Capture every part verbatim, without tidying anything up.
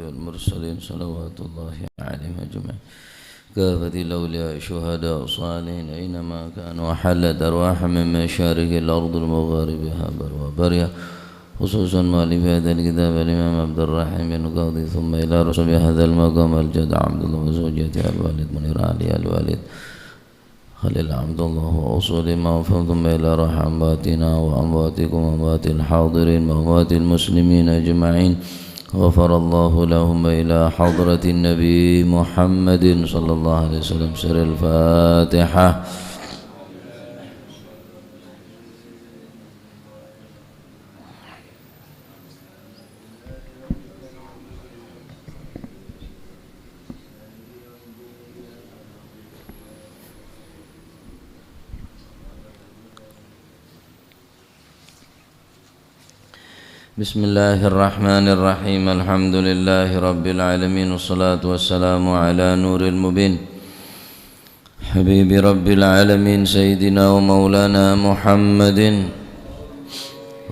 والمرسلين صلوات الله عليهم أجمعين. كافة الأولياء الشهداء الصالحين أينما كانوا، وحلت أرواحهم من مشارق الأرض ومغاربها برها وبحرها، خصوصا مؤلف هذا الكتاب الإمام عبد الرحيم بن قاضي، ثم إلى رسول هذا المقام الجد عبد الله وزوجته الوالد منير علي الوالد خليل عبد الله وأصول ما فهم، ثم إلى روح أمواتنا وأمواتكم وأموات الحاضرين وأموات المسلمين أجمعين. غفر الله لهم، إلى حضرة النبي محمد صلى الله عليه وسلم. سر الفاتحة. بسم الله الرحمن الرحيم. الحمد لله رب العالمين، والصلاة والسلام على نور المبين، حبيب رب العالمين، سيدنا ومولانا محمد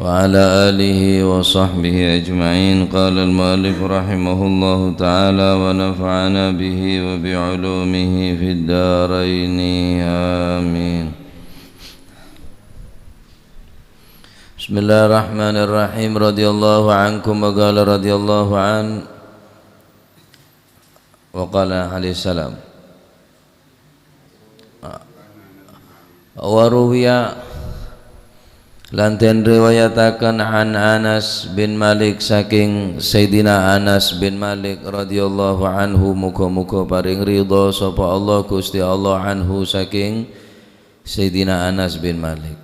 وعلى آله وصحبه أجمعين. قال المؤلف رحمه الله تعالى، ونفعنا به وبعلومه في الدارين. آمين. بسم الله الرحمن الرحيم. رضي الله عنكم، وقال رضي الله عنه، وقال عليه السلام. Wa ruwiya, lan den riwayataken, an Anas bin Malik, saking Sayyidina Anas bin Malik radhiyallahu anhu, muga-muga paring ridha sapa Allah, Gusti Allah, anhu, saking Sayyidina Anas bin Malik.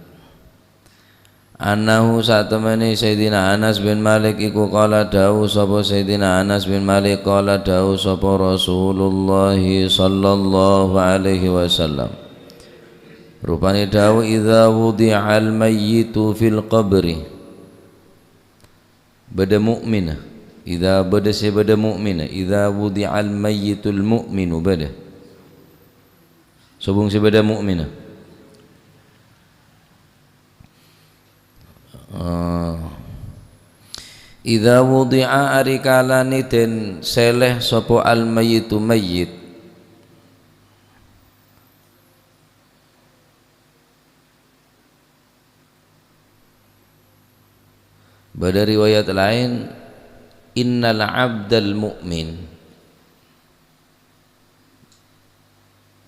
Annahu, satemene Sayyidina Anas bin Malik iku, qala, dawuh sapa Sayyidina Anas bin Malik, qala, dawuh sapa Rasulullah sallallahu alaihi wasallam. Rupane dawuh, "Idza wudi'al mayyitu fil qabri." Badha mukmina. Idza, badha se badha mukmina. "Idza wudi'al mayyitul mu'minu," badha. Sobung se badha mukmina. Eh, "Idza wudi'a," ari kalane den seleh sapa al-mayyitu mayyit. Badha riwayat lain, "Innal abdal mu'min."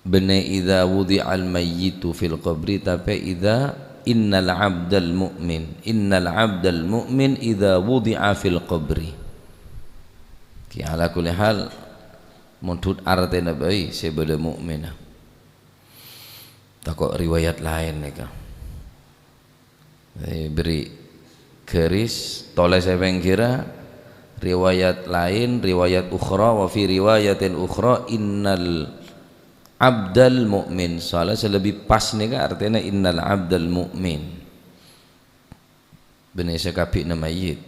Benne "idza wudi'al mayyitu fil qabri", tape "idza, innal abdal mu'min, innal abdal mu'min idza wudi'a fil qabri." Ki ala kulli hal, mondhut artena bai se badha mukmina. Tako' riwayat lain neka. Eh, beri garis, toles e penggira, riwayat lain, riwayat ukhra, wa fi riwayatin ukhra, "Innal abdal mu'min." Soalnya se lebih pas neka artena "innal abdal mu'min." Benne se kabina mayyit.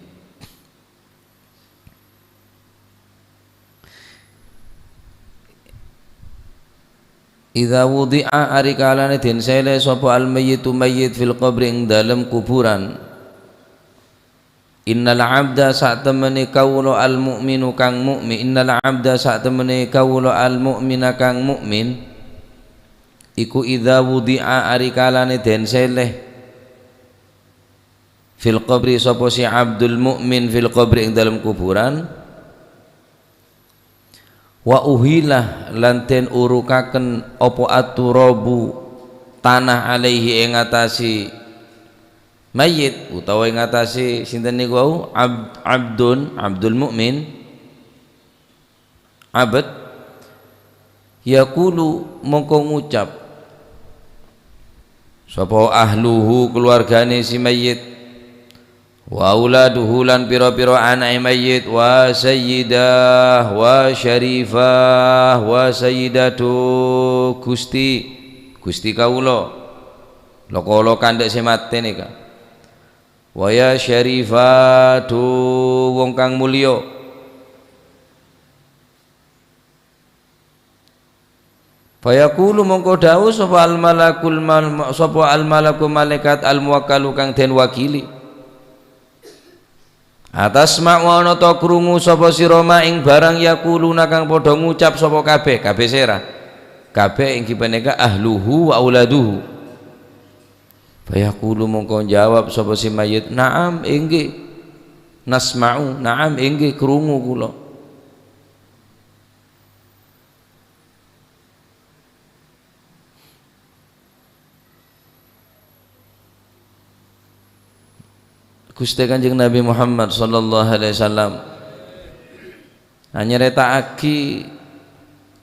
"Idza wudi'a," ari kalane den sele sapa al-mayyitu mayyit, "fil qabri," ing dalem kuburan. "Innal abda," satemene kawula al-mu'minu kang mukmin, "innal abda," satemene kawula al-mu'mina kang mukmin, iku "idza wudi'a," ari kalane den sele. "Fil qabri," sapa si abdul mu'min, "fil qabri," ing dalem kuburan. "Wa uhila," lan den urukaken apa at-turabu, tanah, "alaihi," ing atase mayyit, utawa ing atase sinten niku wau? Ab-, abdun, abdul mu'min. Abad, "yaqulu," mongko ngucap sapa ahluhu, keluargane si mayyit, "wa auladuhu," lan pira-pira anake mayyit, "wa sayyidah, wa syarifah, wa sayyidatu," Gusti, Gusti kawula, lo-kolo kandha' se mate neka, "wa ya syarifatu," wong kang mulya. Fayaqulu, mongko dawuh sapa al-malakul mal-, sapa al-malaku malaikat al-muwakkalu kang den wakili. "Atasma'u, ana ta' krungu sapa sira ma ing barang yaquluna kang padha ngucap sapa kabeh?" Kabeh sera? Kabeh inggih paneka ahluhu wa auladuhu. Fayaqulu, mongko jawab sapa si mayit, "Na'am, inggih. Nasma'u, na'am, inggih, krungu kula." Guste Kanjeng Nabi Muhammad sallallahu alaihi wasallam nyareta'agi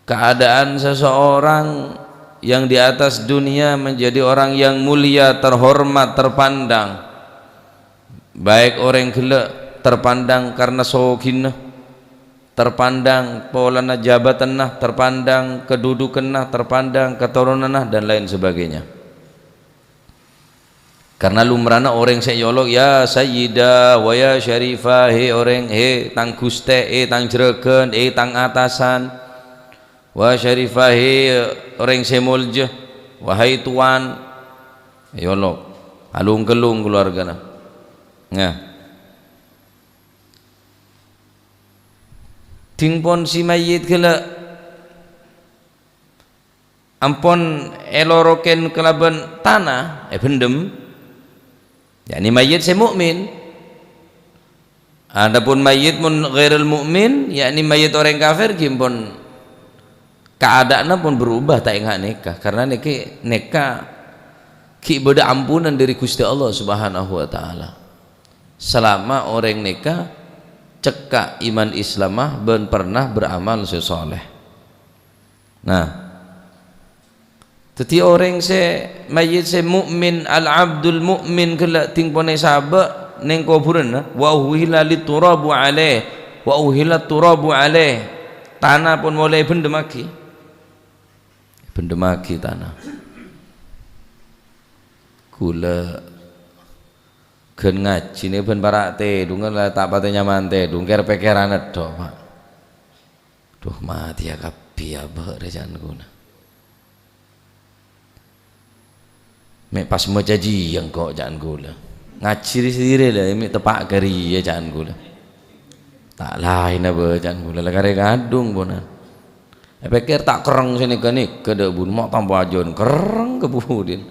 keadaan seseorang yang di atas dunia menjadi orang yang mulia, terhormat, terpandang. Baik oreng gella' terpandang karena sogina, terpandang polana jabatanna, terpandang kedudukanna, terpandang ketoronanna, dan lain sebagainya. Karena lumrana oreng se eolok, "Ya Sayyida, wa ya Syarifa, he oreng, he tang guste, he tang jeragan, he tang atasan. Wa Syarifa, he oreng se molja, wahai tuan." Eolok, alung-kellung keluargana. Nah. Dingpon si mayit gella' ampon eloroken kalaban tana, ebendem, yakni mayit se mukmin. Adapun mayit mon ghairul mukmin, yakni mayit oreng kafir, ghi ampon kaada'anna pon berubah ta' enga' neka, karena neke, neka ghi' badha ampunan dari Guste Allah Subhanahu wa Ta'ala. Selama oreng neka cekka' iman Islamma ban pernah beramal se soleh. Nah, daddi oreng se mayit se mukmin, al-abdul mukmin gella' dingpon esaba' neng koburanna, wa uhila lit turabu alaih, wa uhila turabu alaih. Tana pon molae bendemagi. Bendemagi tana. Gula Ghân ngajine bân para' tèdhungan la ta' patè nyaman tèdhung, kèr-pèkkèran èdhâ', Pa'. Duh, matèya kabbhi abâ' rè ca'na kaulâ. Mè' pas maca jiyâ engko' ca'na kaulâ. Ngajhi rè-, sèrè la mè' teppa' ka'rèya ca'na kaulâ. Ta' laèn abâ' ca'na kaulâ, la karè kadhung ponan. Èpèkkèr ta' kerrèng sè nèka-nèka dâ' bun, ma' tampa ajân kerrèng ka budin.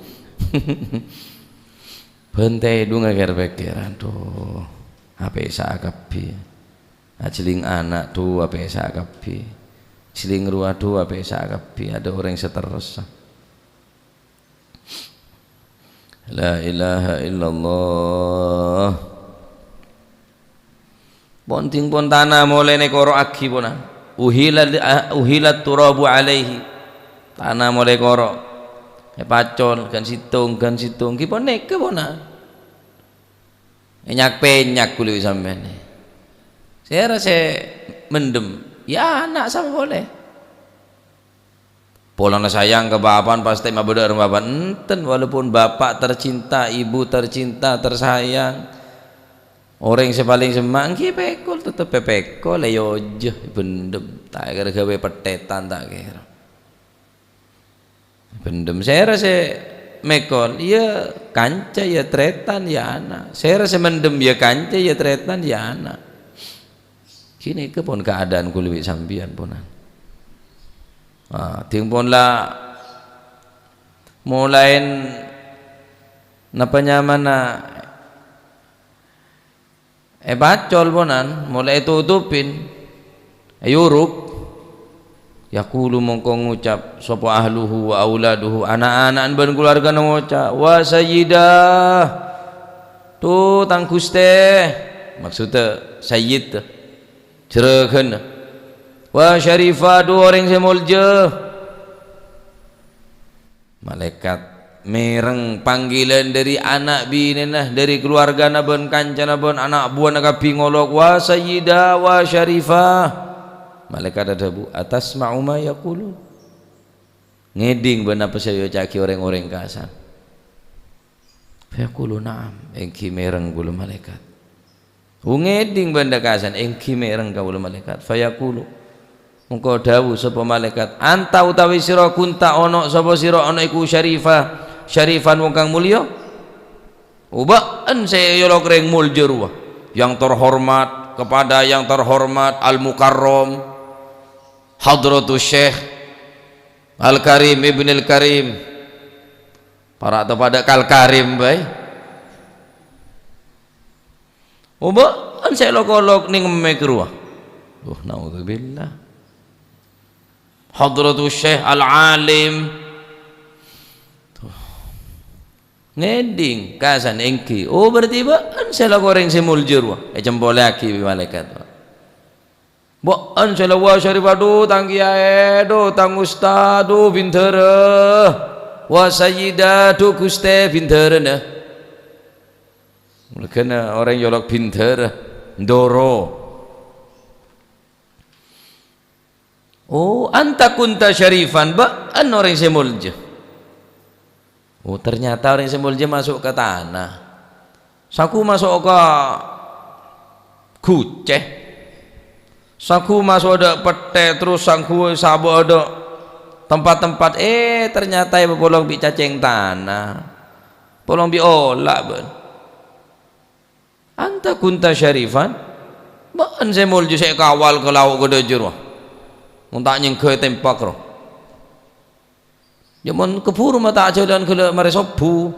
Bân tèdhungnga kèr-pèkkèran, adhu, apèsa kabbhi. Ajhâling ana', adhu, apèsa kabbhi. Ajhâling rowa, adhu, apèsa kabbhi. Adâ' orèng sè terrosa. La ilaha illallah. Pon-, ding pon tana molaè nèkoro'aghi ponan. Uhila-, ah, uhilat turabu alaihi. Tana molaè koro'. Èpacol, ghân sèttong, ghân sèttong. Ghi pon nèka ponan. Ènyak-pènyak ghuli bi' sampèyan. Sèra sè mendem? Yâ ana' sapa polè. Polana sayang ka bapa'na, pastè mabâdâ rèng bapa'na. Enten, walaupun bapak tercinta, ibu tercinta, tersayang, orèng sè palèng semma', èngghi pèkol, tettep pèkol, èyojâ, èbendem. Ta' kèra ghâbây pettètan, ta' kèra. Èbendem. Sèra sè mèkol, yâ kanca, yâ tarètan, yâ ana'. Sèra sè mendem, yâ kanca, yâ tarètan, yâ ana'. Ghânèka pon kaadâ'ân ghuli bi' sampèyan ponan. Ah, ding pon la molaè napa nyamana èpacol ponan, molaè ètotopin, èyorok. Yaqulu mongko ngoca' sapa ahluhu wa auladuhu, ana'-ana'na bân kalowargana ngoca', "Wa sayyida, adhu tang ghustè." Maksoddhâ sayyid, jhârâghânna. "Wa syarifa, adhu orèng sè molja." Malaèkat mèreng panggilan dâri ana' binèna, dâri kalowargana bân kancana bân ana' buwâna kabbhi ngolok, "Wa sayyida, wa syarifa." Malaèkat adhâbu, "Atasma'u ma yaqulun?" Ngèdhing bân apa sè èoca'aghi rèng-orèng ka'assan? Fayaqulu, "Na'am, èngghi mèreng kaulâ malaèkat." Ngèdhing bân ka'assan, èngghi mèreng kaulâ malaèkat. Fayaqulu, mongko dhâbu sapa malaèkat, "Anta utawi sira kunta ana' sapa sira ana' iku syarifa, syarifan wong kang mulya?" Obâ'na sè èolok rèng molja rowa. yang terhormat, kepada yang terhormat Al-Mukarram Hadratus Syekh Al-Karim Ibnil Karim. Para' to padâ Kal Karim bhâi. Obâ, kan sè lok-olok neng mèk rowa. Duh, naudzubillah. Hadratus Syekh Al-Alim. Tuh. Ngèdhing, kasan èngghi. Oh, berarti bâ'ân sè lako orèng sè molja rowa. Ècempolèyaghi bi' malaèkat. Bâ'ân sè la wa syarif, adhu, tang kiyaè, adhu, tang ustad, adhu, bhindhârâ. Wa sayyida, adhu, ghustè, bhindhârâna. Mulagana orèng nyolok bhindhârâ, ndoro. Oh, anta kunta syarifan, bâ'ân orèng sè molja. Oh, ternyata orèng sè molja maso' ka tana. Sangko maso' ka gucè. Sangko maso' adâ' pettè, terros sangko sabâ' adâ' tempat-tempat. Eh, ternyata èpapolong bi' cacèng tana. Polong bi' ola', bâ'ân. Anta kunta syarifan, bâ'ân sè molja sè èkawal ka lao' ka dâjâr, wa. Mon ta' nyèngghâ ètèmpak, ro. Jhâman keburu ma' ta' jhâlân ghellâ' marè sobbhu.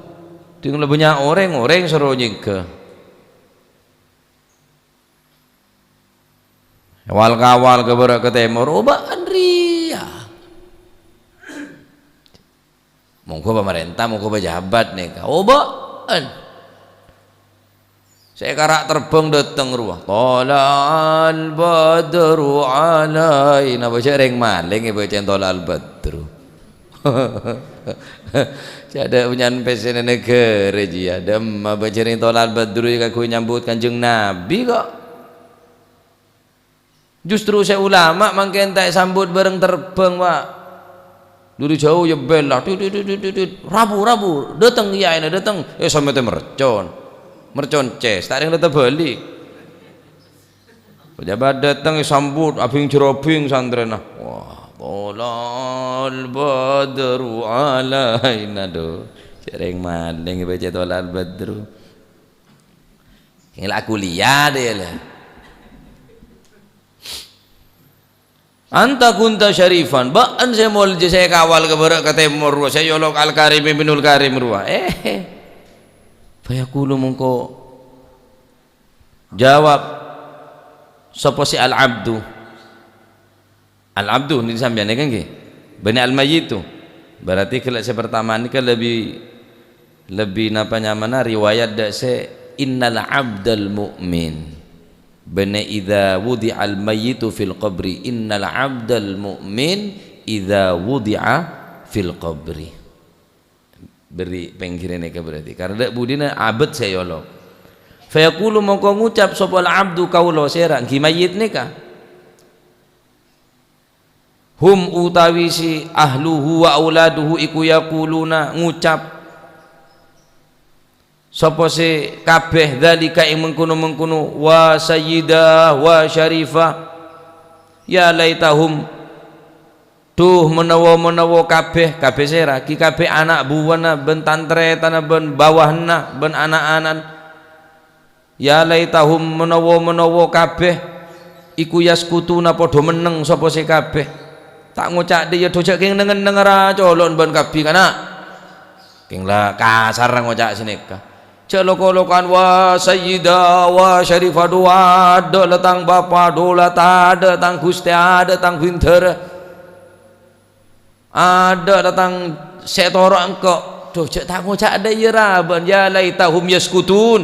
Dhing la bânnya' orèng, orèng soro nyèngghâ. Èwal-kawal ka bârâ' ka tèmor, oh, bâ'ân rèya. Mongghu pamarènta, mongghu pejabat nèka. Oh, bâ'ân. Sè èkara' terbhâng dâteng rowa. Thala'al badru 'alaina. Bâjâ rèng malèng èbâca'è thala'al badru. Jhâ' adâ' bânnya'an pèssèna naghârâ, jiyâ. Dâ'emma bâjâ rèng thala'al badru kaangghuy nyambut Kanjeng Nabi, kok. Justru sè ulama mangkèn ta' èsambut bhâreng terbhâng, wa. Dâri jhâu yâ bella, tit, tit, tit, tit, tit. Rabu, rabu, dâteng kiyaèna, dâteng. Eh, samètè mercon. Mercon ces, ta' rèng dâteng bâli. Pejabat dâteng èsambut, abhing-jhârâbhing santrèna. Wah, thala'al badru 'alaina, do. Jhâ' rèng malèng bâca thala'al badru. Kèng la kuliah dâ' iyâ la. Anta kunta syarifan, bâ'ân sè molja sè èkawal ka bârâ' ka tèmor, sè èolok Al-Karim Ibnul Karim rowa. Eh, fayaqulu mongko jawab sapa sè al-'abdu. Al-'abdu nèka sampèyan nèka ngghi. Bânnè al-mayyitu. Berarti ghellâ' sè pertama nèka lebbi, lebbi napa nyamana riwayat dâ' sè innal 'abdal mu'min. Bânnè idza wudi'al mayyitu fil qabri, innal 'abdal mu'min idza wudi'a fil qabri. Berri' pèngghirrâ nèka berarti. Karna dâ' budina abâd sè èolok. Fayaqulu mongko ngucap sapa al-'abdu kaulâ sèra, ngghi mayyit nèka. Hum utawi si ahluhu wa auladuhu iku yaquluna ngucap. Sapa sè kabèh dzalika ing mengkono-mengkono, wa sayyida wa syarifa. Ya laitahum. Duh, menawa, menawa kabèh, kabèh sèra, ghi kabèh ana' buwâna, bân tan-tarètanna, bân bawahanna, bân ana'-ana'na. Ya laitahum, menawa, menawa kabèh, iku yaskutuna padha menneng sapa sè kabèh. Ta' ngoca' dâ' iyâ, dhu jhâ' kèng neng-enneng ra colo'na bân kabbhi kana'. Kèng la kasar ngoca' sanèka. Jhâ' lok-olokan, wa sayyida, wa syarifa, dhu adâ' la tang bapa, dhu la tadâ' tang ghustè, adâ' tang bhindhârâ. Adâ' la tang sè toro' engko'. Dhu jhâ' ta' ngoca' dâ' iyâ ra bâ'na, ya laitahum yaskutun.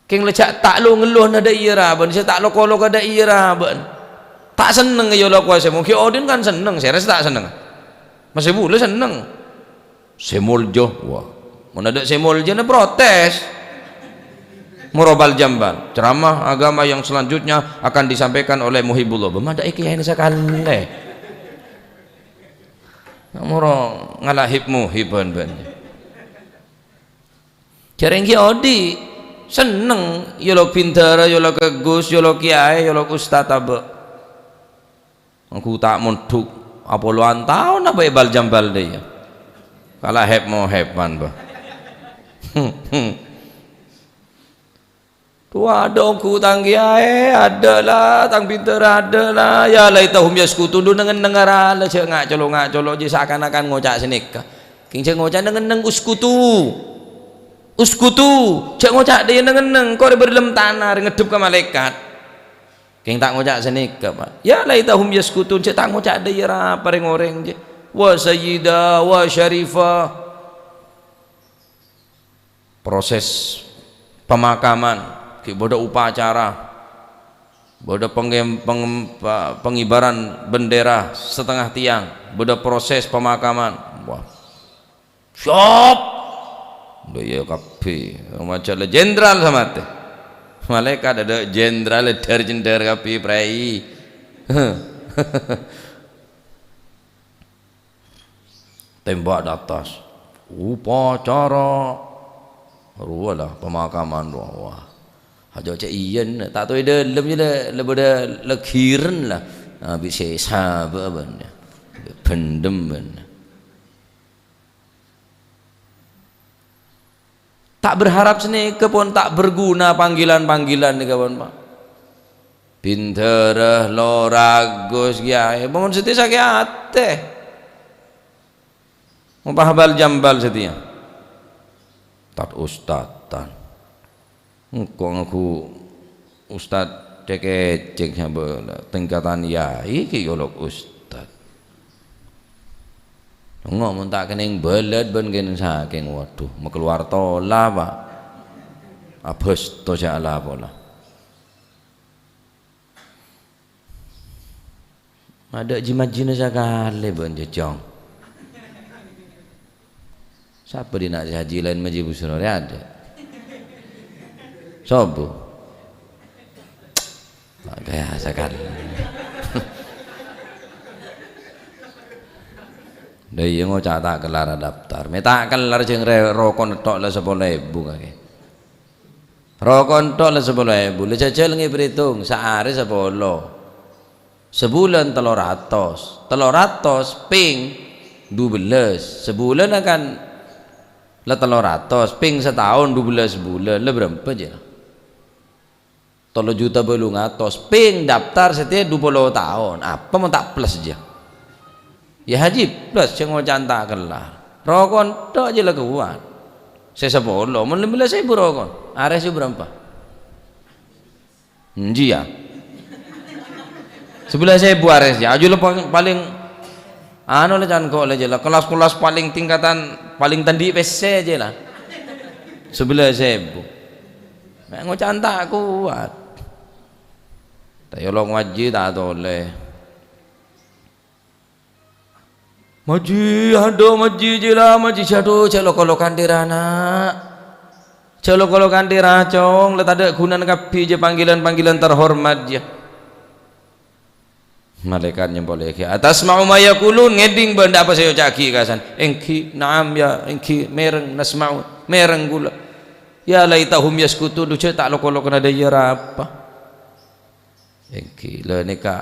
Kèng la jhâ' ta' lo-ngello na dâ' iyâ ra bâ'na, sè ta' lo-koloka dâ' iyâ ra bâ'na. Ta' senneng ya lo kowa sè mongghi odhi'na kan senneng, sèra sè ta' senneng. Masè bulâ senneng. Sè molja, wah. Mon adâ' sè moljana protes. Moro bal-jambal. Ceramah agama yang selanjutnya akan disampaikan oleh Muhibullah. Bâ, madâ'â kèyaèna sakalè. Moro ngala' hib-muhib bân-bân. Jhârèng ghi' odhi', senneng, yâ lo bhindhârâ, yâ lo ghus, yâ lo kiyaè, yâ lo ustad abâ'. Engko' ta' mondhuk apolowan taon abâ' è bal-jambal dâ' iyâ. Kala hep-mohep bân, bâ. Dhu adâ' ongghu tang kèyaè, adâ' la, tang bhender adâ' la. Ya laitahum yaskutun, dhu neng-enneng ara la, jhâ' ngacolo-ngacolo, jhâ' sakan-akan ngoca' sanèka. Kèng jhâ' ngoca' neng-enneng uskutu. Uskutu, jhâ' ngoca' dâ' iyâ neng-enneng, engko' rè bâdâ dâlem tana, rè ngeddhep ka malaèkat. Kèng ta' ngoca' sanèka, Pak. Ya laitahum yaskutun, jhâ' ta' ngoca' dâ' iyâ ra-, pa rèng-orèng, jhâ'. Wa sayyida, wa syarifa. Proses pemakaman, ghi' bâdâ upacara, bâdâ pengem-, pengem-, pa-, pengibaran bendera setengah tiang, bâdâ proses pemakaman. Wah, siap! Dâ' iyâ kabbhi, maca la jenderal samatè. Malaèkat adâ' jenderal, dhâr-jendhâr kabbhi, prai. Tembak dâ' attas. Upacara. Rowa la, pemakaman rowa. Wah. Aja cè' iyân, ta' tao è dâlem jâ la, la bâdâ lèghirân la. Abis sè sabâ' bân. Bhendhem bân. Ta' berharap sanèka pon ta' berguna panggilan-panggilan nèka pon, Pak. Bhindhârâ, lora, gus, kèyaè. Mon satèya sakè' atè. Mon pahbal jambal satèya. Tat-ustatan. Engko' ngaku ustad cè-kècèng sabâ' tingkatan yai ghi' yolok ustad. Enga' mon ta' kennèng bâlât bân kennèng sakèng, waduh, makalowar tola, Pak. Abâs to jhâ' la pola. Adâ' ji-majjina sakalè bân jhâjhâng. Sapa dina' sè haji laèn majhi busro rè adâ'? Sobu. Ta' kaya sakalè. Dâ' iyâ ngoca' ta' kellar daftar. Mè' ta' kellar jhâng rè-, rokon tok la sapolo èbu kakè. Rokon tok la sapolo èbu. La jhâjhâl ngèpèrètong, saarè sapolo. Sabulân tello ratos. Tello ratos pèng dubellâs. Sabulân kan la tello ratos, pèng sataon dubellâs bulân. La bârâmpa jâ? Tello juta bâllung atos. Pèng daftar satèya dupolo taon. Apa mon ta' plus jâ? Yâ haji plus, sè ngoca' ta' kellar. Rokon tok jâ la kowat. Sè sapolo, mon lèma bellâs èbu rokon. Arès jâ bârâmpa? Enjâ', yâ. Sabellâs èbu arès, yâ. Aju la pal-, palèng, anu la, can ko' la, jâ la. Kelas-kelas palèng tingkatan palèng tandhi' pèssè, jâ la. Sabellâs èbu. Mè' ngoca' ta' kowat. Ta' yolong majhi ta' tolè. Majhi, adhu, majhi, jâ la, majhi, adhu, jâ' lo-kolo kanḍhâ ra, na'. Jâ' lo-kolo kanḍhâ ra, Cong, la tadâ' ghunana kabbhi, jâ' panggilan-panggilan terhormat, jâ. Malaèkat nyempolè, "Atasma'u ma yaqulun, ngèḍing bân apa sè èoca'aghi ka san?" "Èngghi, na'am, ya, èngghi, mèreng, nasma'u, mèreng kaulâ." "Ya laitahum yaskutun, dhu jâ' ta' lo-kolo kanḍhâ ra apa." Èngghi, la nèka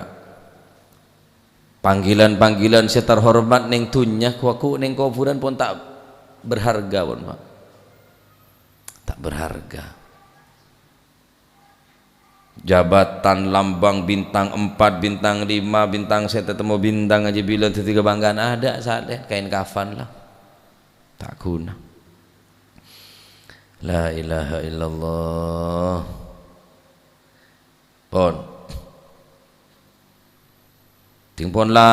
panggilan-panggilan sè terhormat neng dhunnya, ghu-, ghu-, neng kobhurân pon ta' berharga pon, Pak. Ta' berharga. Jabatan, lambang, bintang empat, bintang lima, bintang sèttè, tètemmo bintang ajâ bilân dhâddhi kabhanggaan, adâ' salè, kaèn kafan la. Ta' ghuna. La ilaha illallah. Pon. Ḍing pon la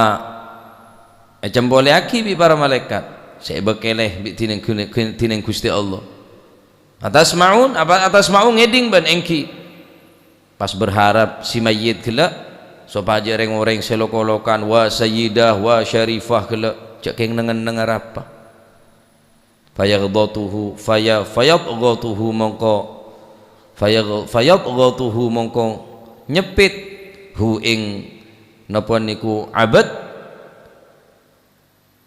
ècempolèyaghi bi' para malaèkat sè èbâkkèlè bi' dhinèng, dhinèng Ghustè Allah. "Atasma'un?" Apa "Atasma'un?" Ngèḍing bân èngghi. Pas berharap si mayyit ghellâ', sopajâ rèng-orèng sè lo-kolokan, wa sayyidah, wa syarifah ghellâ', jâ' kèng neng-enneng arapa. Fayaghdhatuhu, faya-, fayadghdhuhu mongko, fayag-, fayadghdhuhu mongko nyeppit hu ing napa niku abâd,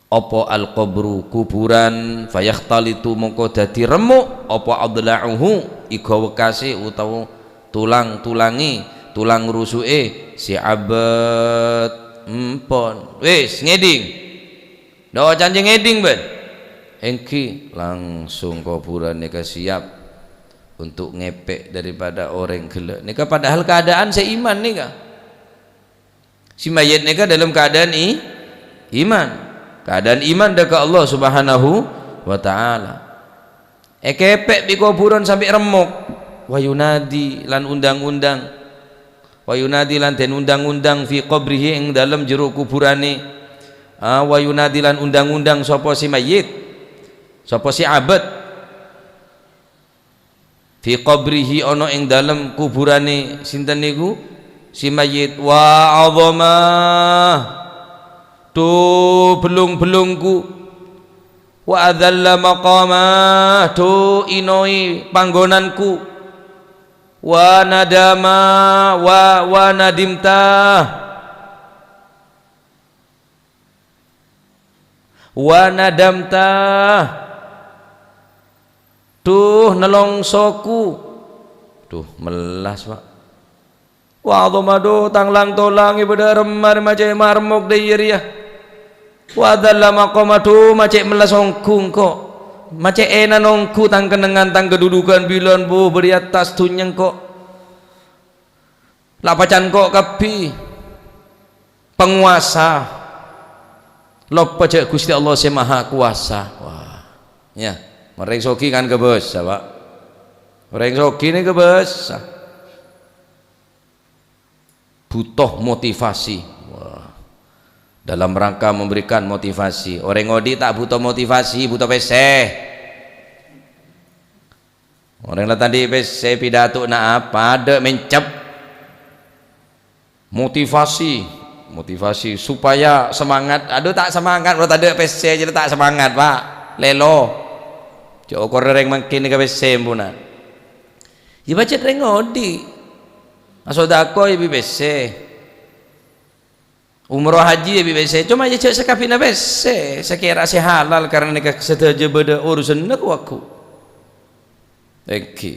apa al-qabru, kuburan, fayakhtalitu mongko dhâddhi remmo', apa adla'uhu, iga wekkasè utawa tulang-tulangè, tulang rusu'è, sè abâd, empon. Wis, ngèḍing. Dâ' ocan jâ ngèḍing bân. Èngghi, langsung kobhurân nèka siap. untuk ngepek daripada orèng ghellâ'. Nèka padahal keadaan sè iman nèka. Sè mayyit nèka dalam keadaan i-, iman. Keadaan iman dâ' ka Allah Subhanahu wa Ta'ala. Èkepek bi' kobhurân sampè' remmok. Wa yunadi lan undang-undang. Wa yunadi lan den undang-undang fi qabrihi ing dalem jero kuburanè. Ah, wa yunadi lan undang-undang sapa sè mayyit? Sapa sè abâd? Fi qabrihi, ana ing dalem kuburanè sinten niku? Sè mayyit. Wa 'azama, dhu bellung-bellungku. Wa adzalla maqama, dhu inoè panggonanku. Wa nadama, wa, wa nadimta. Wa nadamta. Dhu, nelongsoku. Dhu, mellas, Pak. Wa 'azama, dhu, tang lang-tolang è bâdâ remmar macè' marmok dâ' iyâ rèya. Wa dzalla maqama, dhu, macè' mellas ongghu engko'. Macè' ènan ongghu tang kennengngan, tang kadudukan bilân, bu, bâdâ è attas dhunnya engko'. La pacan ko' kabbhi. Panguwasa. Loppa jâ' Ghustè Allah sè Maha Kowasa. Wah. Yâ, orèng soghi kan kabâsa, Pak. Orèng soghi nè kabâsa. Butuh motivasi. Wah. Dalam rangka memberikan motivasi. Orèng odi' ta' butuh motivasi, butuh pèssè. Orèng la tadâ' pèssè, pidatona apa? Adâ' mencep. Motivasi, motivasi supaya semangat. Adhu, ta' semangat, kalau tadâ' pèssè jârèya ta' semangat, Pak. Lèlo. Jâ' okorra rèng mangkèn nèka pèssè, empunan. Yâ, pajhât rèng odi'. Asodako yâ bi' pèssè. Umroh haji yâ bi' pèssè, coma yâ jâ' sakabbhiyânna pèssè, sakèra sè halal, karna nèka sadhâjâ bâdâ urusanna ko-, waghu. Èngghi.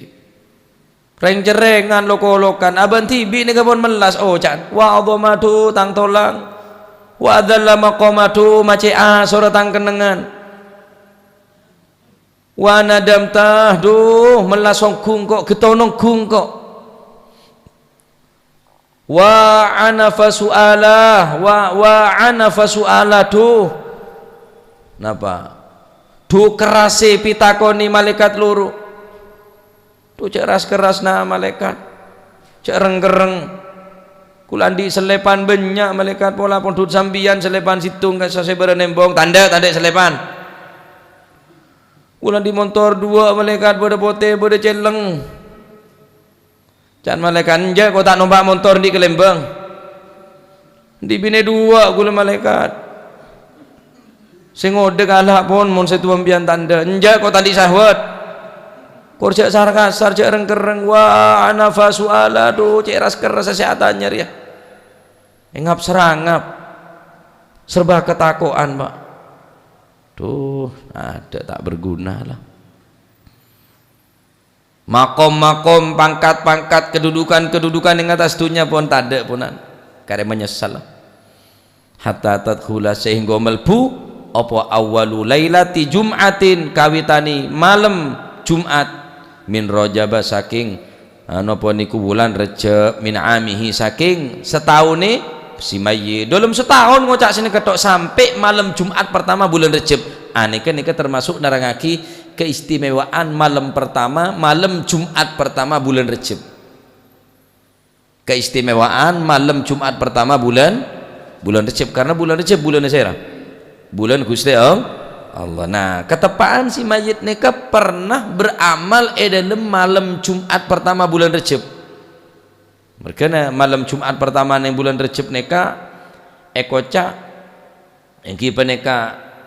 Rèng-cerrèngan, lo-kolokan, abâ' dhibi' nèka pon mellas, oca'na, "Wa 'azama, dhu, tang tolang. Wa adzalla maqama, dhu, macè' asorra tang kennengngan." Wa nadamta, dhu, mellas ongghu engko', ghetto ongghu engko'. Wa anafa su'ala, wa, wa anafa su'ala, dhu. Napa? Dhu kerrassè pitakonè malaèkat loro. Dhu jâ' ras-kerrasna malaèkat. Jâ' reng-kerreng. Kaulâ andi' sèlèpan bânnya' malaèkat pola pondhut sampèyan sèlèpan sèttong ka sasèbârân embong. Tandhâ, tandhâ sèlèpan. Kaulâ andi' montor duwâ' malaèkat bâdâ potè, bâdâ celleng. Can malaèkat, "Enjâ', ko' ta' nompa' montor andi' ka Lembang. Andi' binè duwâ' kaulâ malaèkat. Sè ngodâ kala pon mon sè towa sampèyan tandhâ. Enjâ', ko' ta' andi' sahwat." Kor jâ' sar-kasar, jâ' reng-kerreng. Wa anafa su'ala, dhu, cè' ras-kerras sè atanya rèya. Èngap-serangap. Serba katako'an, Pak. Dhu, adâ' ta' berguna la. Makom-makom, pangkat-pangkat, kedudukan-kedudukan ing attas dhunnya pon tadâ', ponan. Karè manyessal. Hatta tadkhula, sehingga melbu apa awwalu lailati jum'atin, kawitanè malem Jumat, min Rajaba, saking, ah, napa niku, wulan Rejjeb, min amihi, saking sataonè si mayyit. Dâlem sataon ngoca' sanèka tok, sampè' malem Jumat pertama bulan Rejjeb. Anèka, nèka termasuk nerrangngaghi keistimewaan malem pertama, malem Jumat pertama bulan Rejjeb. Keistimewaan malem Jumat pertama bulan, bulan Rejjeb. Karena bulan Rejjeb bulanna sèra? Bulan Ghustè All-, Allah. Nah, kateppa'an si mayyit nèka pernah beramal è dâlem malem Jumat pertama bulan Rejjeb. Mergâna malem Jumat pertama neng bulan Rejjeb nèka èkoca', èngghi panèka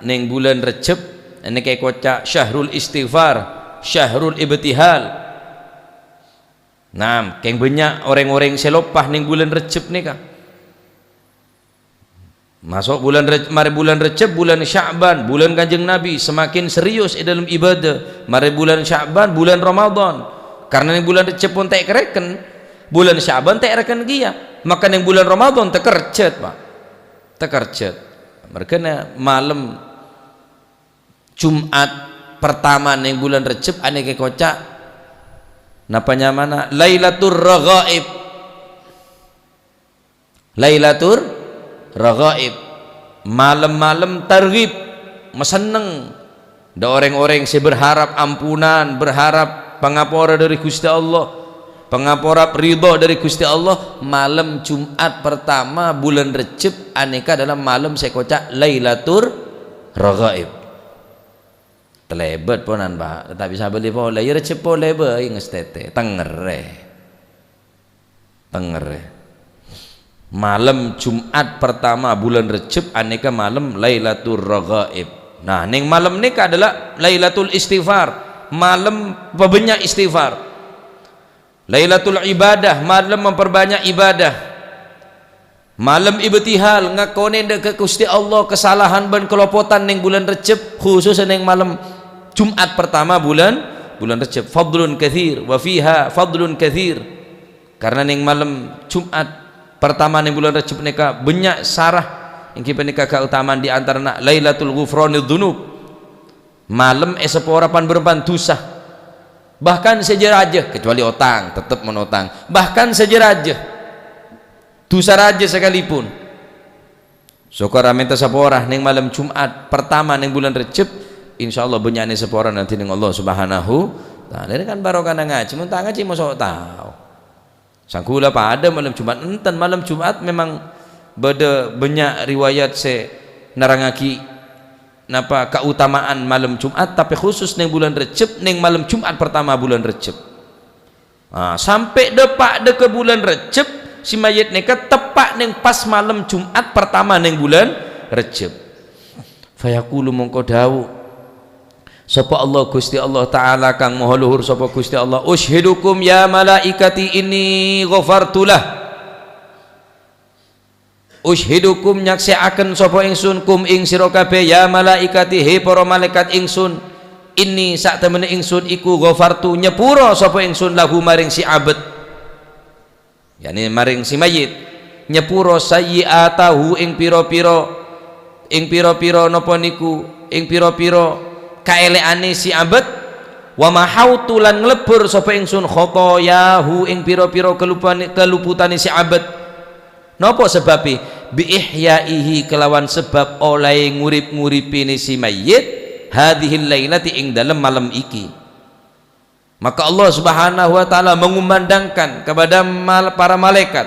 neng bulan Rejjeb nèka èkoca' syahrul istighfar, syahrul ibtihal. Nah, kèng bânnya' orèng-orèng sè loppa neng bulan Rejjeb nèka. Maso' bulan Rej-, marè bulan Rejjeb, bulan Sya'ban, bulan Kanjeng Nabi, semakin serius è dâlem ibadah. Marè bulan Sya'ban, bulan Ramadan. Karena neng bulan Rejjeb pon ta' èkarèken, bulan Sya'ban ta' èkarèken kèya. Maka neng bulan Ramadan takerjhât, Pak. Takerjhât. Mergâna malem Jumat pertama neng bulan Rejjeb anèka èkoca', Napa nyamana? Lailatul Raghaib. Lailatul Raghaib. Malem-malem targhib, masenneng. Dâ' orèng-orèng sè berharap ampunan, berharap pangapora dâri Ghustè Allah, pangapora ridho dâri Ghustè Allah, malem Jum'at pertama bulân Rejjeb anèka adalah malem sè èkoca' Lailatul Raghaib. Talèbât ponan, Pak. Tapè sabâli polè, ya Rejjeb polè bhâi ngastètè. Tengngèrè. Tengngèrè. Malem Jum'at pertama bulân Rejjeb anèka malem Lailatul Raghaib. Nah, neng malem nèka adalah Lailatul Istighfar. Malem pabânnya' istighfar. Lailatul Ibadah, malem memperbanyak ibadah. Malem ibtihal, ngakonè dâ' ka Ghustè Allah kasalahan bân kalopotan neng bulân Rejjeb, khusus neng malem Jum'at pertama bulân, bulân Rejjeb. Fadlun katsir, wa fiha fadlun katsir. Karena neng malem Jum'at pertama neng bulân Rejjeb nèka bânnya' sara, èngghi panèka kautamaan di antarana Lailatul Ghufrani Dzunub. Malem èsapora pan-bârâmpan dhusa. Bahkan sè jâ-rajâ, kecuali otang, tetep mon otang. Bahkan sè jâ-rajâ. Dhusa rajâ sakalipun. Sokora mènta sapora neng malem Jum'at pertama neng bulân Rejjeb, insyaallah bânnya'na saporana dhineng Allah Subhanahu wa Ta'ala. Ini kan barokahna ngajhi, mon ta' ngajhi mosok tao. Sangghu la padâ malem Jum'at, enten malem Jum'at memang bâdâ bânnya' riwayat sè nerrangngaghi napa kautamaan malem Jum'at, tapè khusus neng bulân Rejjeb, neng malem Jum'at pertama bulân Rejjeb. Ah, sampè' dâpa' dâ' ka bulân Rejjeb, si mayyit nèka teppa' neng pas malem Jum'at pertama neng bulân Rejjeb. Fayaqulu mongko dâbu, sapa Allah, Ghustè Allah Ta'ala kang Maha Luhur, sapa Ghustè Allah, "Usyhidukum ya malaikati inni ghafartu lah." "Usyhidukum, nyaksè'aken sapa ingsun, kum, ing sira kabèh, ya malaikati, he para malaèkat ingsun, inni, satemmenna ingsun iku ghafartu, nyepura sapa ingsun, lahu, maring si abet." Yakni maring si mayyit. Nyepura sayyi'atahu ing pira-pira, ing pira-pira napa niku, ing pira-pira kaèlè'anè si abet. "Wa mahautu, lan nglebbur sapa ingsun, khotoyahu ing pira-pira kalupane-, kaluputanè si abet." Napa sebbabè? "Bi ihyaihi, kelawan sebab olèe ngurip-nguripinè si mayyit, hadzihil lailati, ing dalem malem iki." Maka Allah Subhanahu wa Ta'ala mengumandangkan kepada mal-, para malaikat,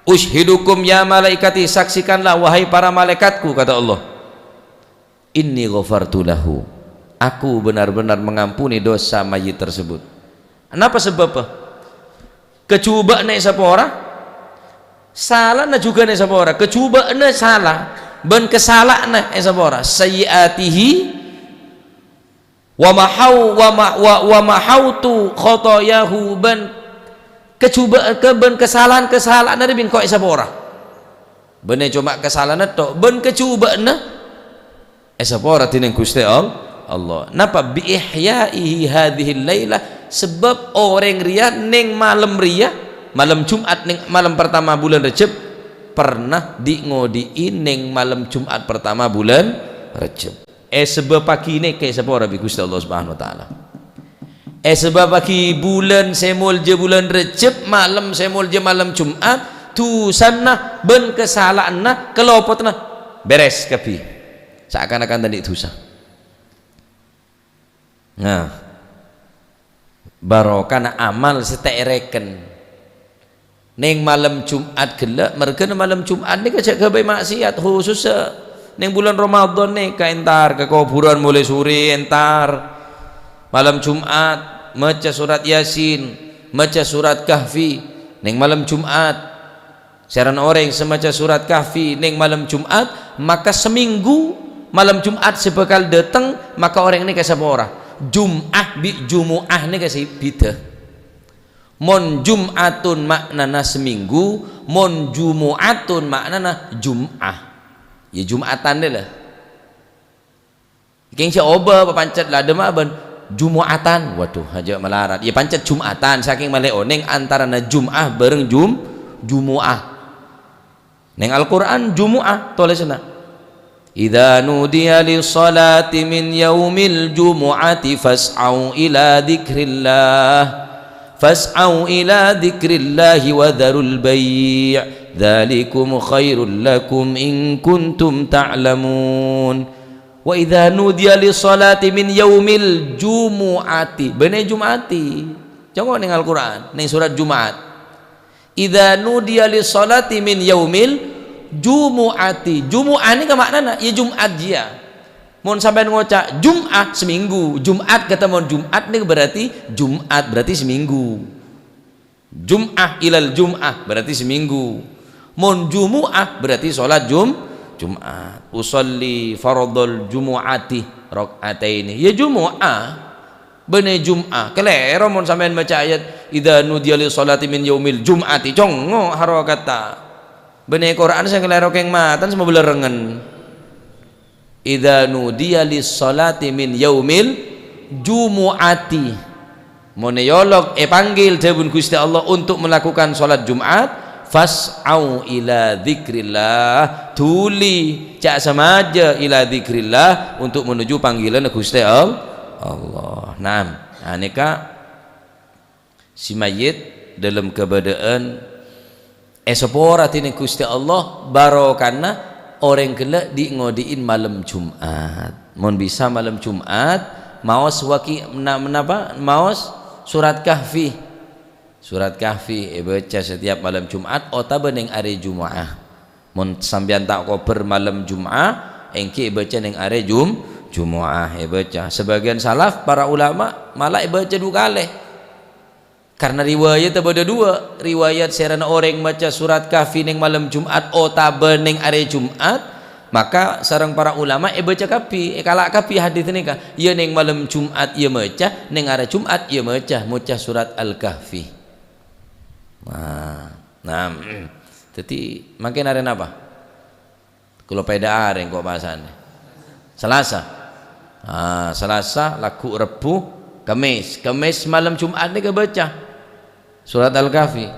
"Usyhidukum ya malaikati, saksikanlah wahai para malaikatku," kata Allah, "inni ghafartu lahu, aku benar-benar mengampuni dosa mayit tersebut." Napa sebbâbbhâ? Kajhubâ'na èsapora, salana jhughân èsapora. Kajhubâ'na sala bân kasala'anna èsapora. Sayyi'atihi wa mahau-, wa ma-, wa, wa mahautu khotoyahu, bân kajhubâ-, ka-, bân kasalahan-kasala'anna rèya bi' engko' èsapora. Bânnè coma kasalahanna tok, bân kajhubâ'na èsapora dhinèng Ghustè All-, Allah. Napa? "Bi ihyaihi hadzihil lailah," sebab orèng rèya neng malem rèya, malem Jum'at neng malem pertama bulân Rejjeb, pernah di-ngodi'i neng malem Jum'at pertama bulân Rejjeb. Èsebâbbhâghi nèka èsapora bi' Ghustè Allah Subhanahu wa Ta'ala. Èsebâbbhâghi bulân sè molja bulân Rejjeb, malem sè molja malem Jum'at, dhusana bân kasala'anna, kalopotanna bherres kabbhi. Saakan-akan ta' andi' dhusa. Nah, barokana amal sè ta' èrèken. Neng malem Jum'at ghellâ', merghâna malem Jum'at nèka jhâ' ghâbây ma'siyat, khusussa neng bulân Ramadhan nèka, entar ka kobhurân molaè sorè, entar. Malem Jum'at, maca surat Yasin, maca surat Kahfi, neng malem Jum'at. Sèrana orèng sè maca surat Kahfi neng malem Jum'at, maka samènggu malem Jum'at sè bhâkal dhâteng, maka orèng nèka èsapora. Jum'ah bi' Jumu'ah nèka sè bhidhâ. Mon Jum'atun ma'nana samènggu, mon Jumu'atun ma'nana Jum'ah. Ya, Jum'atan dâ' la. Kèng sè obâ papancet la dâmma bân Jumu'atan. Waduh, ajjhâ' malarat. Ya, pancet Jum'atan, sakèng malè onèng antarana Jum'ah bhâreng Jum-, Jumu'ah. Neng Al-Qur'an Jumu'ah tolèsanna. "Idza nudiya lis-shalati min yaumil jumu'ati fas'au ila dzikrillah." Fas'au ila dzikrillahi wa dzarul bai', dzalikum khairul lakum in kuntum ta'lamun. Wa idza nudiya lis-shalati min yaumil jumu'ati. Bânnè Jum'ati. Congko' neng Al-Qur'an, neng surat Jum'at. "Idza nudiya lis-shalati min yaumil jumu'ati." Jumu'ah nèka ma'nana, ya Jum'at jiyâ. Mon sampèyan ngoca' Jum'ah, seminggu. Jum'at katemmo Jum'at nèka berarti Jum'at, berarti seminggu. Jum'ah ilal Jum'ah, berarti seminggu. Mon Jumu'ah, berarti sholat Jum-, Jum'at. "Usalli fardhal jumu'ati rak'ataini." Ya Jumu'ah. Bânnè Jum'ah. Kalèro mon sampèyan maca ayat, "Idza nudiya lis-shalati min yaumil jum'ati." Congko' harokata. Bânnè Qur'an sè kalèro kèng maten sè mabellerengngen. "Idza nudiya lis-shalati min yaumil jumu'ati." Mon èolok, èpanggil dhâbuna Ghustè Allah untuk melakukan sholat Jum'at, "Fas'au ila dzikrillah." Dhuli, ca' samaja ila dzikrillah, untuk menuju panggilanna Ghustè Al-, Allah. Naam. Nah, nèka si mayyit dâlem kabâdâ'ân èsapora dhinèng Ghustè Allah, barokana orèng ghellâ' dhi'-ngodhi'in malem Jum'at. Mon bisa malem Jum'at, maos wagi-, na-, napa? Maos surat Kahfi. Surat Kahfi èbâca setiap malem Jum'at otabâ neng arè Jumu'ah. Mon sampèyan ta' kobâr malem Jum'ah, èngghi èbâca neng arè Jum-, Jumu'ah èbâca. Sabâgiyân salaf, para ulama, mala èbâca du kalè. Karna riwayat bâdâ duwâ', riwayat sèrana orèng maca surat Kahfi neng malem Jum'at otabâ neng arè Jum'at, maka sareng para ulama èbâca kabbhi, èkala' kabbhi hadis nèka. Iyâ neng malem Jum'at iyâ maca, neng arè Jum'at iyâ maca, maca surat Al-Kahfi. Nah, nah, dhâddhi mangkèn arè napa? Kaulâ pèda arè engko' pasana. Salasa. Ah, Salasa, lagghu' Rebbhu, Kemmès. Kemmès malem Jum'at nèka bâca surat Al-Kahfi.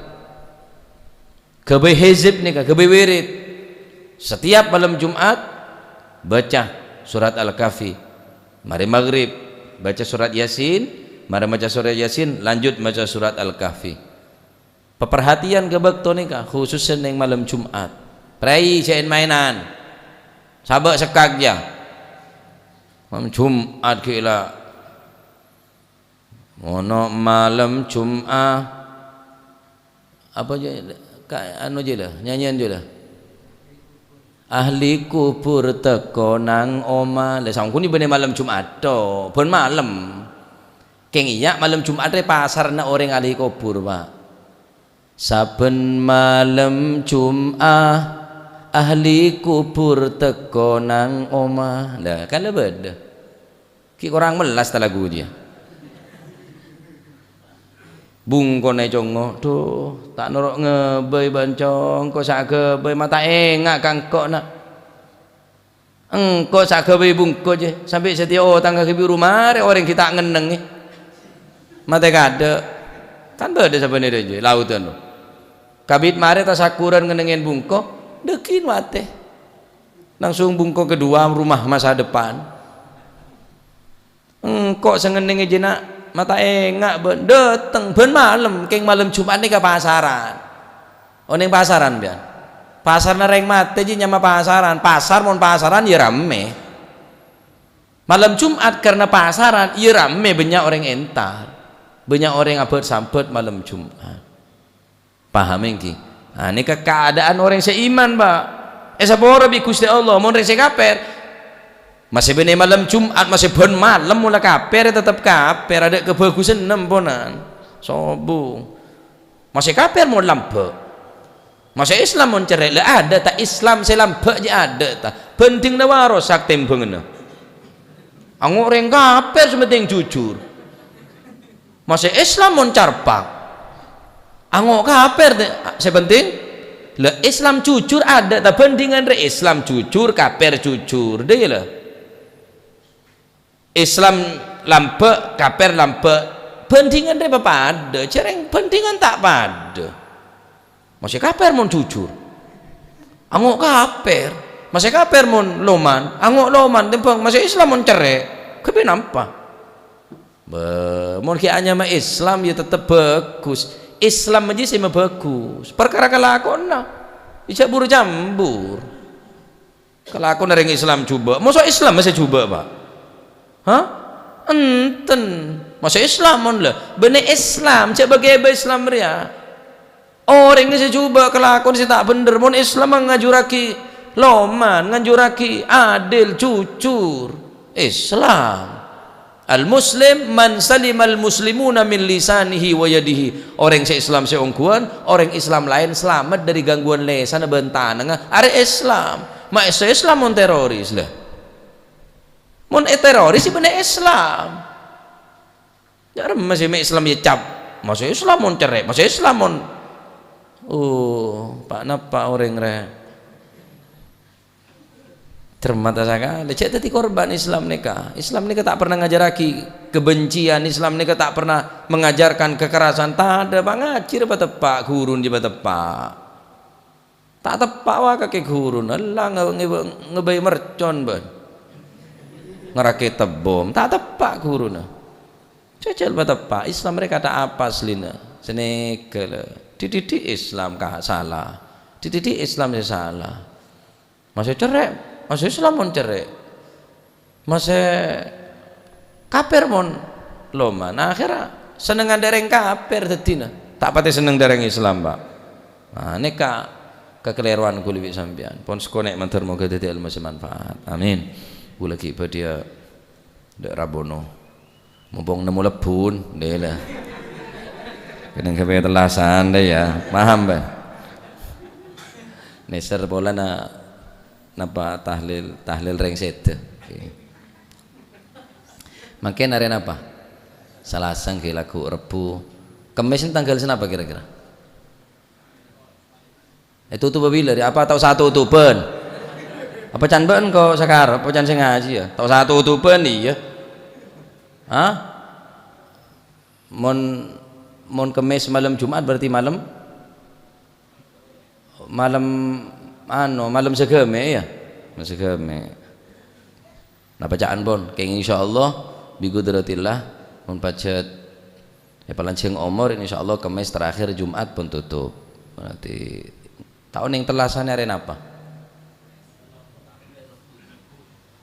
Ghâbây hizib nèka, ghâbây wirid. Setiap malem Jum'at, bâca surat Al-Kahfi. Marè maghrib, bâca surat Yasin. Marè maca surat Yasin, lanjut maca surat Al-Kahfi. Paparhatèyan ka bâkto nèka, khusussa neng malem Jum'at. Prai jhâ' èn-maènan. Sabâ' sekkak, yâ. Malem Jum'at ghi' la. Ngono malem Jum'ah. Apa jâ-, ka-, anu jâ la, nyanyèn jâ la. Ahli kubur teko nang oma. Lah, sangkuni bânnè malem Jum'at, to. Bân malem. Kèng iyâ, malem Jum'at rè pasarna orèng ahli kubur, Pak. Sabbhân malem Jum'ah, ahli kubur teko nang oma. Lah, kan la bâdâ. Ghi' korang mellas ta lagu jiyâ. Bungkona ècongngo', "Dhu, ta' noro' ngabây bân cong, engko' sa' aghâbây, ma' ta' enga' ka engko', na'." Engko' sa' aghâbây bungko, jè, sampè' satèya otang ka kabbhi ru marè orèng ghi' ta' ngennengngè. Matè kaadâ'. Kan bâdâ sabânèrra, jè, laodhân, lo. Kabit marè tasakkuran ngennengngè bungko, dhâggi' matè. Langsung bungko kedua rumah masa depan. Engko' sè ngennengngè jina, ma' ta' enga' bân, dâteng bân malem, kèng malem Jum'at nèka pasaran. Onèng pasaran, biyân? Pasarna rèng matè jiyâ nyama pasaran. Pasar mon pasaran, yâ rammè. Malem Jum'at karna pasaran, yâ rammè, bânnya' orèng entar. Bânnya' orèng abât-sambât malem Jum'at. Paham èngghi? Nah, nèka kaadâ'ân orèng sè iman, Pak. Èsapora bi' Ghustè Allah. Mon rèng sè kapèr, masè bânnè malem Jum'at, masè bân malem mola kapèr, yâ tetep kapèr. Adâ' kabhâghusânna, emponan. Sobung. Masè kapèr mon lambâ'. Masè Islam mon cerrè'. Lah, adâ' ta' Islam sè lambâ' jiyâ adâ' ta'? Bhândhingnga wa rosak tèmbhânganna. Ango' rèng kapèr sè pentèng jujur. Masè Islam mon carpang. Ango' kapèr, te-, sè pentèng, la, Islam jujur adâ' ta' bhândhingan rè Islam jujur, kapèr jujur, dâ' iyâ, la. Islam lambâ', kapèr lambâ', bhândhingan rè papadâ, jhâreng bhândhingan ta' padâ. Masè kapèr mon jujur. Ango' kapèr. Masè kapèr mon loman. Ango' loman, tèmbhâng. Masè Islam mon cerrè'. Ghâbây nampa. Bâ, mon ghi' anyama Islam, ya tetep bhâghus. Islam aja sè mabhâghus. Parkara kalakowanna, ijâ buru cambur. Kalakowan orèng Islam jhubâ'. Mosok Islam sè jhubâ', Pak? Hah? Enten. Masa Islam mon la? Bânnè Islam, jhâ' bâ-kèbâ Islam rèya. Orèng sè jhubâ' kalakowan sè ta' bhendher, mon Islam ngajhurraghi loman, ngajhurraghi adil, jujur. Islam. Al-muslim man salimal muslimuna min lisanihi wa yadihi. Orèng sè Islam sè ongghuwân, orèng Islam laèn salamet dhâri gangguwân lèsanna bân tanangnga. Arèya Islam. Ma' sè Islam mon teroris, la. Mon è teroris, bânnè Islam. Jhâ' remma sè mè' Islam ècap. Masa Islam mon cerrè', masa Islam mon. Oh, pa-napa orèng rè. Cermat sakalè, jhâ' dhâddhi korban Islam nèka. Islam nèka ta' pernah ngajhârraghi kebencian, Islam nèka ta' pernah mengajarkan kekerasan. Tadâ', pangajhi rè pateppa', ghuruna jiyâ pateppa'. Ta' teppa' wa kakè ghuruna, la nge-, nge-, ngabâi mercon bân. Ngarèkè tebbhum, ta' teppa' ghuruna. Jhâjhâl pateppa', Islam rè kadhâ' apa asllina? Sanèka la. Dhidhidhi' Islam ka sala. Dhidhidhi' Islam sè sala. Masa cerrè', masa Islam mon cerrè'. Masa kafir mon loman. Akhèrra sennengngan dhâ' rèng kafir dhâddhina. Ta' patè senneng dhâ' rèng Islam, Pak. Nah, nèka kakalèrowan kaulâ bi' sampèyan. Pon sakonè' mandhâr moghâ dhâddhi èlmo sè manfaat. Amin. Kaulâ ghi' bhâdhiyâ dhâ' Rabono. Mumpung nemmo lebbun, dela. Kennèng ghâbây tellasan dâ' iyâ. Paham, bân? Nèser polana napa tahlil, tahlil rèng sèdhâ. Oke. Mangkèn arè napa? Salasa ngghi lagghu' Rebbhu. Kemmès nè tangghâl sanapa kira-kira? Ètotobhâ bilâ rè? Apa ta' osa totobhân? Apa can bâ'na ko' sakarep? Apa can sè ngajhi yâ? Ta' osa totobhân iyâ. Hah? Mon, mon Kemmès malem Jum'at berarti malem, malem, anu, malem Saghâmè' yâ? Malem Saghâmè'. Napa ca'an pon? Kèng insyaallah bi qudratillah mon pajhât èpalanjhâng omor, insyaallah Kemmès terakhir Jum'at pon totop. Berarti ta' onèng tellasanna arè napa?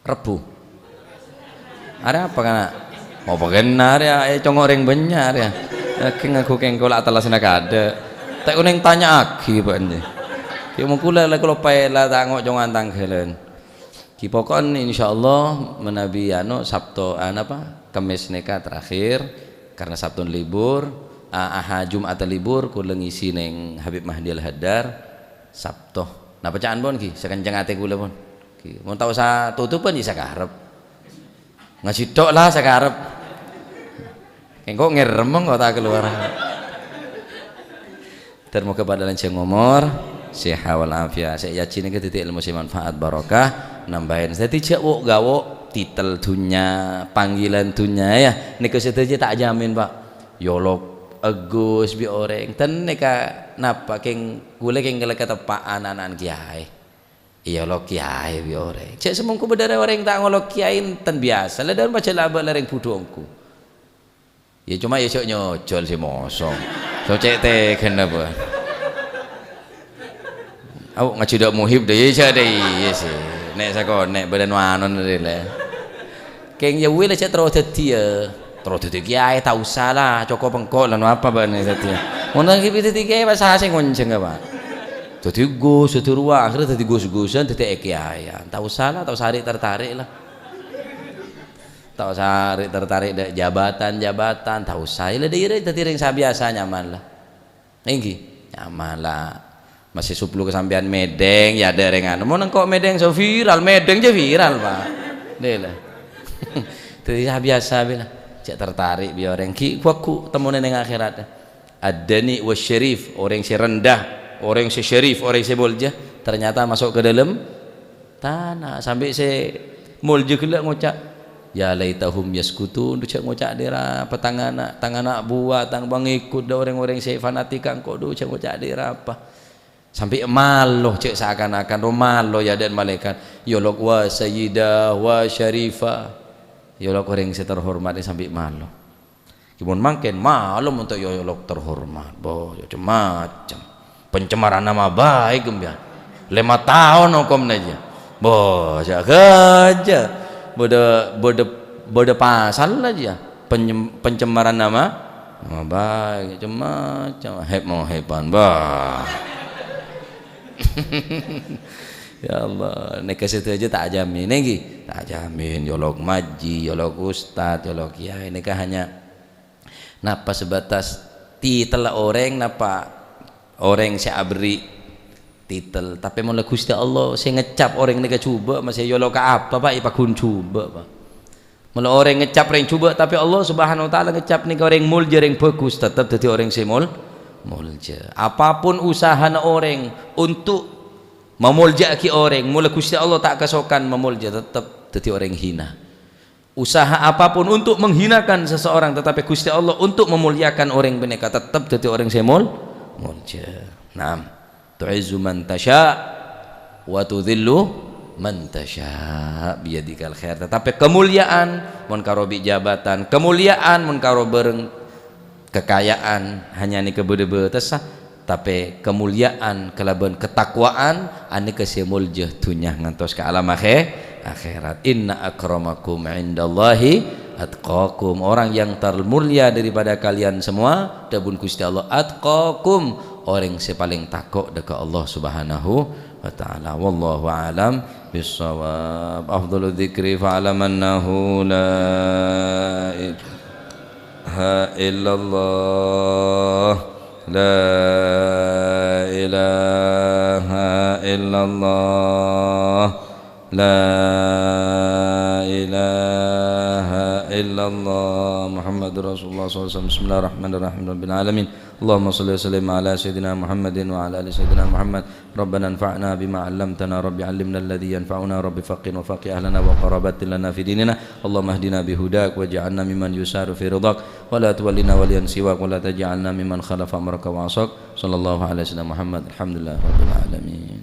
Rebbhu. Arè apa kana'? Apa kèna arè, eh, congo' orèng bânnya' arè. Lagi ngaku kèng ko' la tellasanna kadâ'. Ta' onèng tanya'aghi bân jiyâ. Kèng mon kaulâ la kaulâ paèla ta' ngo'-congo'an tangghâlân. Ghi poko'en insyaallah manabi anu Sabto, ah, napa, Kemmès nèka terakhir, karena Sabto libur, ah, Aha-, Jum'at libur, kaulâ ngisi neng Habib Mahdi Al-Haddar, Sabto. Napa ca'an pon ghi, sakenceng atè kaulâ pon. Ghi, mon ta' osa totobhân, yâ sakarep. Ngajhi tok la sakarep. Engko' ngèrèm engko' ta' kalowar. Ter moghâ padâ lanjhâng omor, sehat wal afiat. Sè èajhi nèka dhâddhi èlmo sè manfaat, barokah, nambâi. Dhâddhi jhâ' wo'-gawo', titel dhunnya, panggilan dhunnya, yâ. Nèka sadhâjâ ta' jamin, Pak. Yolok, agus bi' orèng. Ten nèka napa, kèng, kaulâ kèng kala kateppa'an ana'-ana'an kèyaè. Èyolok kèyaè bi' orèng. Jhâ' samongko bâdâ rè orèng ta' ngolok kèyaè, enten biyasa. La dâ'remma jhâ' la abâ' la rèng budhu'na engko'. Ya, coma ya jhâ' nyojol sè mosong. Socè' teghenna, bâ. Au, ngajhi dâ' Muhib dâ', ya jhâ' dâ' iyâ sè. Nè' sakonè' bâdân wanon rè lè. Kèng ya wè la jhâ' terro dhâddhi ya. Terro dhâddhi kèyaè ta' osa la, cokop engko' la no apa bâ'na dhâddhi. Mon lagi dhâddhi kèyaè pas sasè ngonjhâng apa? Dhâddhi gus, dhâddhi rowa, akhirnya dhâddhi gus-gusan, dhâddhi èkèyaèan. Ta' osa la, ta' osa arè' tertarik la. Ta' osa arè' tertarik dâ' jabatan-jabatan, ta' osa. Ila dâ' ira dhâddhi rèng sabiyasa nyaman la. Èngghi, nyaman la. Masih sepuluh ka sampèyan mèdheng, ya adâ' rèng anu. Mon engko' mèdheng so viral, mèdheng jhâ' viral, Pak. Dâ' la. Dhâddhi sabiyasa bhâi la. Jhâ' tertarik bi' orèng. Ghi' ghuwâghu temmona neng akhèrat. Ad-dani wa syarif, orèng sè rendah, orèng sè syarif, orèng sè molja, ternyata masuk ke dalam tana', sampè' sè molja ghellâ' ngoca', "Ya laitahum yaskutun," dhu jhâ' ngoca' dâ'rapa, tang ana', tang ana' buwâ, tang pangèkot, dâ' orèng-orèng sè fanatik ka engko', dhu jhâ' ngoca' dâ'rapa. Sampè' malo, jhâ' seakan-akan ro malo è adâ'na malaèkat, "Ya Allah, wa sayyidah, wa syarifah." Ya Allah, orèng sè terhormat sampè' malo. Cuma mangkèn malem untuk yolok terhormat. Bo, cem-macem. Pencemaran nama baik, kembian. Lima tahun hukumnya aja. Bo, jaga aja. Bodo, bodo, bodo pasal aja. Penyem-, pencemaran nama, nama baik. Cem-macem. Hep mau hepan. Bah. Ya Allah, nèka sadhâjâ ta' ajamin, ngghi? Ta' ajamin, yolok majji, yolok ustad, yolok kiai, nèka hanya napa sebatas titel orèng, napa orèng sè aberri' titel. Tapè mon la Ghustè Allah sè ngecap orèng nèka jhubâ', masè yolok apa, Pak? Èpaghun jhubâ', Pak. Mula orèng ngecap rèng jhubâ', tapè Allah Subhanahu wa Ta'ala ngecap nèka orèng molja, rèng bhâghus, tetep dhâddhi orèng sè mol-, molja. Apapun usahana orèng untuk mamolja'aghi orèng, mula Ghustè Allah ta' kasokan mamolja, tetep dhâddhi orèng hina. Usaha apapun untuk menghinakan seseorang, tetapi Ghustè Allah untuk memuliakan orèng panèka, tetep dhâddhi orèng sè mol-, molja. Naam. Tu'izzu man tasya' wa tudhillu man tasya' biyadikal khair. Tetapi kemuliaan mon karo bi' jabatan, kemuliaan mon karo bârâng kekayaan, hanya nèka bâdâ bâtessa, tapè kemuliaan kalabân ketakwaan, anèka sè molja dhunnya ngantos ka alam akhè-, akhèrat. "Inna akramakum indallahi atqakum." Orang yang termulia daripada kalian semua, dhâbuna Ghustè Allah, "Atqakum." Orèng sè palèng tako' dâ' ka Allah Subhanahu wa Ta'ala. Wallahu a'lam bissawab. Afdalu dzikri fa'lam annahu la ilaha illallah. La ilaha illallah. La ilaha illallah Muhammadur Rasulullah sallallahu alaihi wasallam. Bismillahirrahmanirrahim. Rabbil alamin. Allahumma shalli wa sallim ala sayyidina Muhammadin wa ala ali sayyidina Muhammad. Rabbana anfa'na bima 'allamtana. Rabbi 'allimna alladhi yanfa'una. Rabbi faqqihna wa faqqih ahlana wa qarabatin lana fi dinina. Allahumma hdina bi hudak waj'alna mimman yusaru fi ridhak. Wa la tuwallina waliyan siwak. Wa la taj'alna mimman khalafa amraka wa 'asak. Sallallahu ala sayyidina Muhammad. Alhamdulillah rabbil alamin.